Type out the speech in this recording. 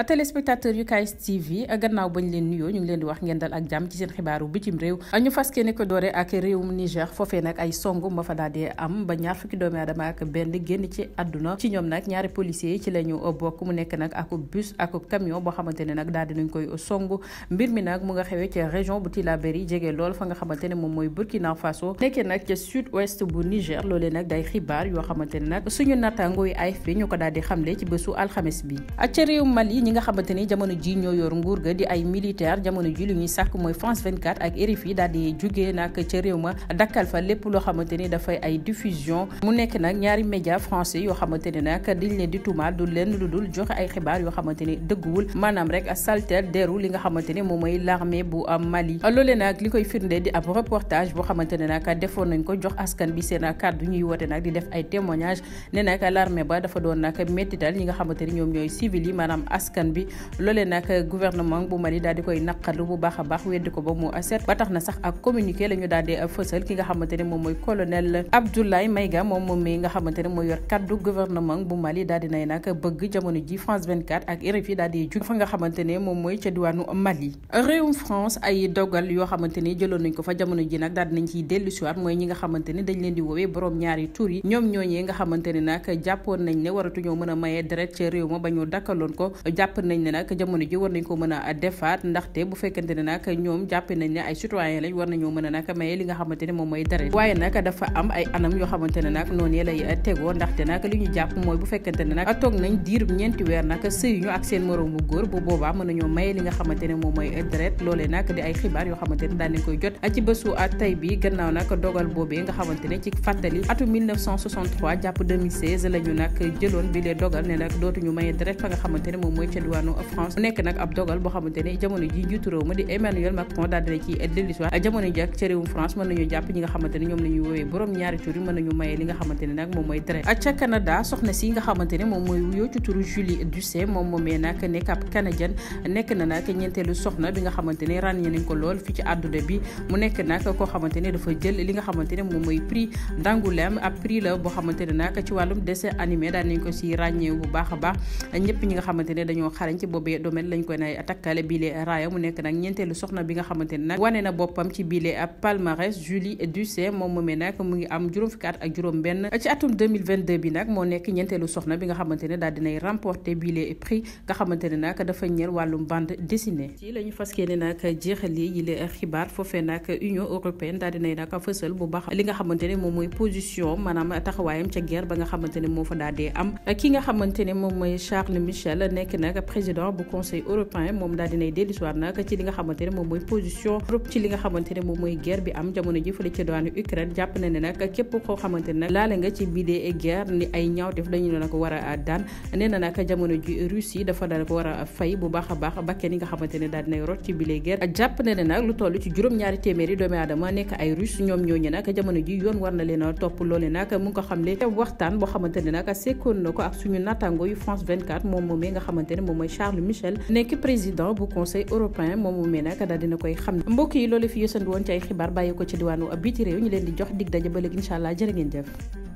téléspectateur yu KS TV gannaaw bañ leen nuyoo ñu ngi leen di wax ngeen dal ak jàmm ci seen xibaaru bitim réew ñu faskee ne ko doore ak réewum Niger foofee nag ay song ma fa daal di am ba ñaar fukki doomi aadama ak benn génn ci àdduna ci ñoom nag ñaari policiers yi ci la ñu bokk mu nekk nag ak bus ak camion boo xamante ne nag daal dinañ koy song mbir mi nag mu nga xewee ci région bu Tillabéri jege lool fa nga xamante ne moom mooy Burkina Faso nekkee nag ca sud ouest bu Niger loolee nag day xibaar yoo xamante ne nag suñu nattaangoo yi AFP ñu ko daal di xamle ci bésu alxames bi ca réewum Mali ñi nga xamante ni jamono ji ñoo yor nguur ga di ay militaire jamono ji lu ñuy sàkk mooy France 24 ak RFI daal di jugee nag ca réew ma dakkal fa lépp loo xamante ni dafay ay diffusion mu nekk nag ñaari média français yoo xamante ne nag dañ leen di tuumaal du leen lu dul joxe ay xibaar yoo xamante ni dëgguwul maanaam rek saltel deru li nga xamante ni moom mooy l'armée bu Mali loolee nag li koy firnde di ab reportage boo xamante ne nag defoon nañ ko jox askan bi seen kàddu ñuy woote nag di def ay témoignage ne nag l'armée ba dafa doon nag méttital ñi nga xamante ni ñoom ñooy civil yi maanaam askan bi loolee nag gouvernement bu Mali daal di koy naqarlu bu baax a baax weddi ko ba mu set ba tax na sax ak communiqué la ñu daal di fësal ki nga xamante ne moom mooy colonel Abdoulaye Maïga moom mi nga xamante ne mooy yor kaddu gouvernement bu Mali daal di nay nag bëgg jamono ji France 24 ak RFI daal di jug fa nga xamante ne moom mooy ca diwaanu Mali réewum France ay dogal yoo xamante ni jëloon nañ ko fa jamono ji nag daal di nañ ciy dellu siwaat mooy ñi nga xamante ni dañ leen di woowee borom ñaari tur yi ñoom ñooñee nga xamante ne nag jàppoon nañ ne waratuñoo mën a maye deret ca réew ma ba ñu dakkaloon ko jàpp nañ ne nag jamono ji war nañ ko mën a defaat ndaxte bu fekkente ne nag ñoom jàpp nañ ne ay citoyen lañ war nañoo mën a nag maye li nga xamante ne moom mooy deret waaye nag dafa am ay anam yoo xamante ne nag noonu lay tegoo ndaxte nag li ñu jàpp mooy bu fekkente ne nag toog nañ diirub ñeenti weer nag sëyuñu ak seen moroom bu góor bu boobaa mën nañoo maye li nga xamante ne moom mooy deret loolee nag di ay xibaar yoo xamante ne daal nañ koy jot ci bésu tey bi gannaaw nag dogal boobee nga xamante ne ci fàttali atum 1963 jàpp 2016 la ñu nag jëloon bi lee dogal ne nag dootuñu maye deret fa nga xamante ne moom mooy ca diwaanu France mu nekk nag ab dogal boo xamante ne jamono ji njiitu réew ma di Emmanuel Macron daal dina ci dellusiwaat jamono ji ak ca réewum France mën nañu jàpp ñi nga xamante ne ñoom la ñuy woowee borom ñaari tur yi mën nañu maye li nga xamante ne nag moom mooy deret ca Canada soxna si nga xamante ne moom mooy wuyoo ci turu Julie Ducé moom moomee nag nekk ab canadienne nekk na nag ñeenteelu soxna bi nga xamante ne ràññee nañ ko lool fi ci àdduna bi mu nekk nag koo xamante ne dafa jël li nga xamante ne moom mooy prix d'Angoulême ab prix la boo xamante ne nag ci wàllum dessin animé daan nañ ko si ràññee bu baax a baax ñëpp ñi nga xamante ne dañoo xarañ ci boobee domaine lañ koy nay takkale biile raaya mu nekk nag ñeenteelu soxna bi nga xamante ne nag wane na boppam ci biile palmarès Julie Ducé moom moomee nag mu ngi am juróom fukki at ak juróom benn ci atum 2022 bi nag moo nekk ñeenteelu soxna bi nga xamante ne daal dinay remporter biile prix nga xamante ne nag dafa ñeel wàllum bande dessinée ci la ñu fas yéene nag jeexalee yile xibaar foofee nag Union européenne daal dinay nag fësal bu baax li nga xamante ne moom mooy position maanaam taxawaayam ca guerre ba nga xamante ne moo fa daal dee am ki nga xamante ne moom mooy Charles Michel nekk nag président bu conseil européen moom daal dinay dellusiwaat nag ci li nga xamante ne moom mooy position Europe ci li nga xamante ne moom mooy guerre bi am jamono ji fële ci diwaanu Ukraine jàpp na ne nag képp koo xamante ne nag laale nga ci biir guerre ni ay ñaawteef dañu nag war a daan nee na nag jamono ji Russie dafa daal ko war a fay bu baax a baax bakkeen yi nga xamante ne daal dinay rot ci biir guerre jàpp na ne nag lu toll ci juróom-ñaari téeméeri doomi aadama nekk ay russe ñoom ñooñu nag jamono ji yoon war na leen a topp loole nag mu ngi ko xamle te waxtaan boo xamante ne nag sekkoon na ko ak suñu nattaango yu France 24 moom moomee nga xamante ne moom mooy Charles Michel nekk président bu conseil européen moom moomee nag daal dina koy xam mbokk yi loolu fi yësandi woon ci ay xibaar bàyyi ko ci diwaanu biti réew ñu leen di jox dig daje ba léegi incha allah jërë ngeen jëf